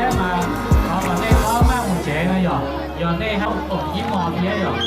Mas thov kom nej txhob maj mus tsev no yog, yog nej haj koom ib hmos thiab yog.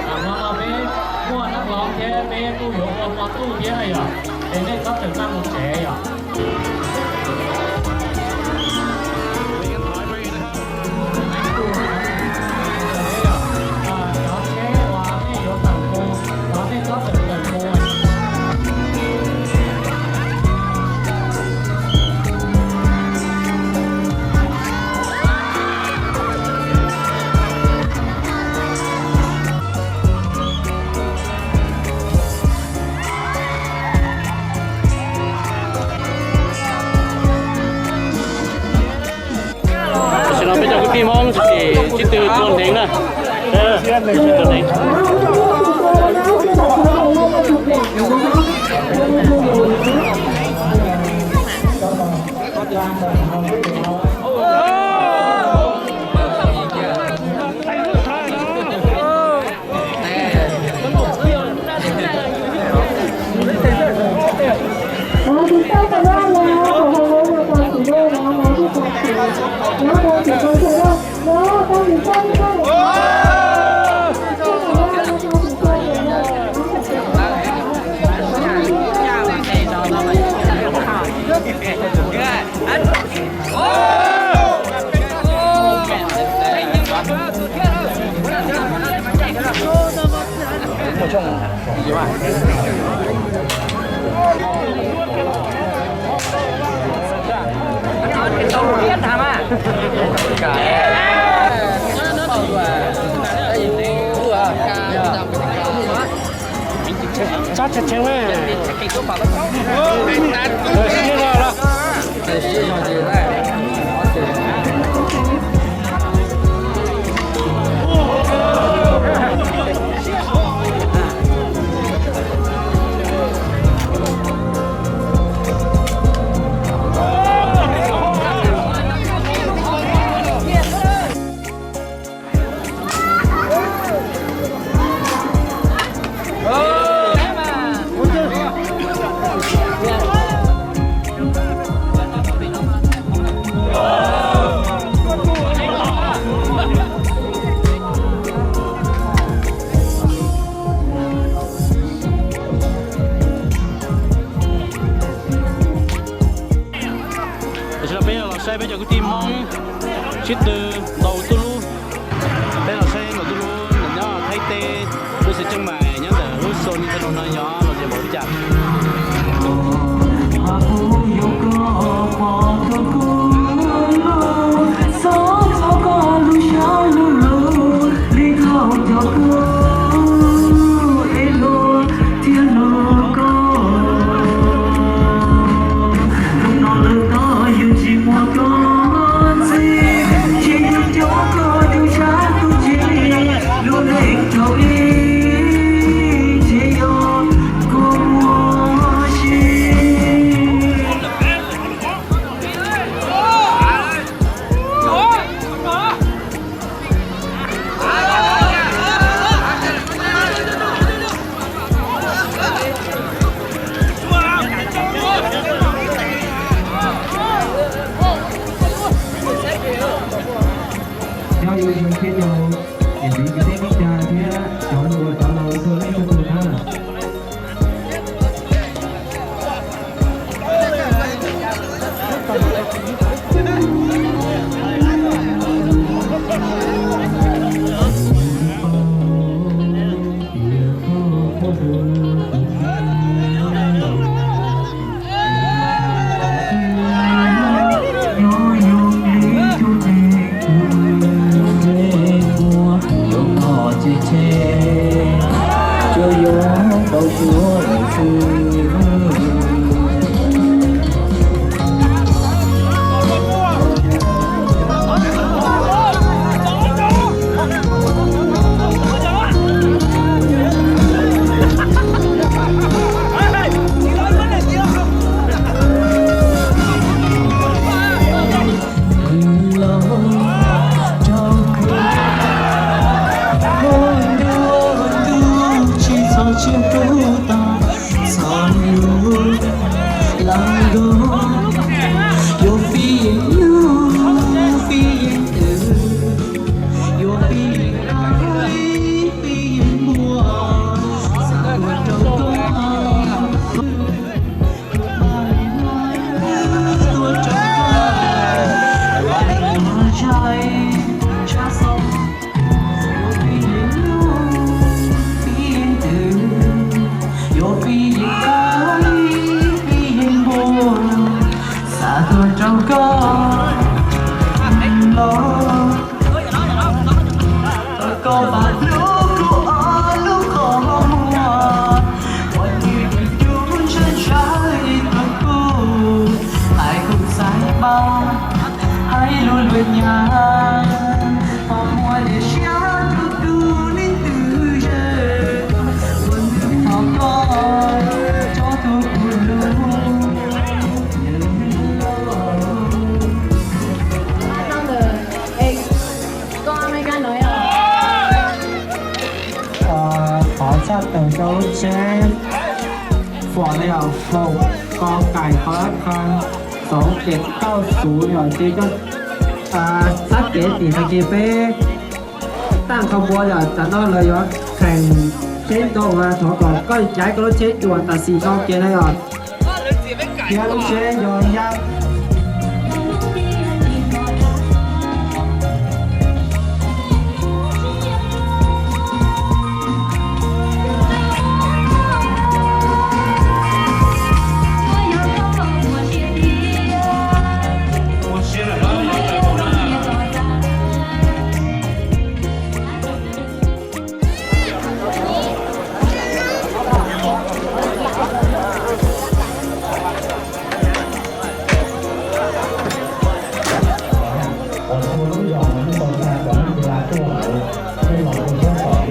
Hmo no peb muaj neeb hloov thiab peb kuj yuav ua hmo ntuj thiab na yog, es nej txhob tseem maj mus tsev yog. Tam sim no peb cov kwv tij Hmoob tseem sib tw tua hneev na. Sib tw tua hneev. Tsob tshee tshee na. Siab zog los. Tam sim no peb los saib peb cov kwv tij Hmoob sib tw ntaus tuj lub. Peb los saib ntaus tuj lub ntawm nyob Thaib teb, lub xeev Tsheej Maim, nyob ntawm lub xyoo ni tha no no yog los zem npaum li cas. Nyob zoo ib tsoom kwv tij Hmoob thiab cov ua cov laus tuaj leej tuaj tus na. Koj vam lub kuv ob lub qhov muag, ua nws tus cub ntshaw ntshaw ib tug kuj, hais kuv xaiv npaum, hais lus luag nyab, pom muaj tias siab rau tus neeg twg ze, ua nws thov koj tso tus kuv lub. Thov tshaj tawm rau lub tsheb Ford no yog Ford ko kais qhov lab kha xoov pem kauj xuv no yog ces koj sab kev tim no ces peb taj nqho npua yog tam no lawv yuav khees tsheb ntoo, thov kom koj caiv koj lub tsheb dua tam sim no kiag no yog thiab lub tsheb yog yaj.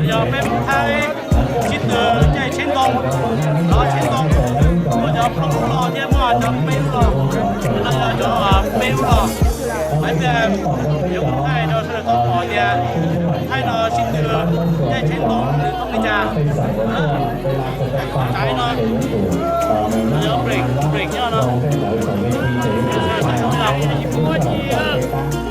Yog peb mus thaij sib tw caij tsheb ntoo, cov tsheb ntoo, muaj cov plaub lub los thiab muaj cov peb lub los, no yog cov peb lub los. Peb yuav mus thaij rau sawv daws tau pom tias thaij no sib tw caij tsheb ntoo nws thooj li cas. Qhov tsaib no, no yog brake, brake nyob no. Sawv daws saib no yog ib puab ib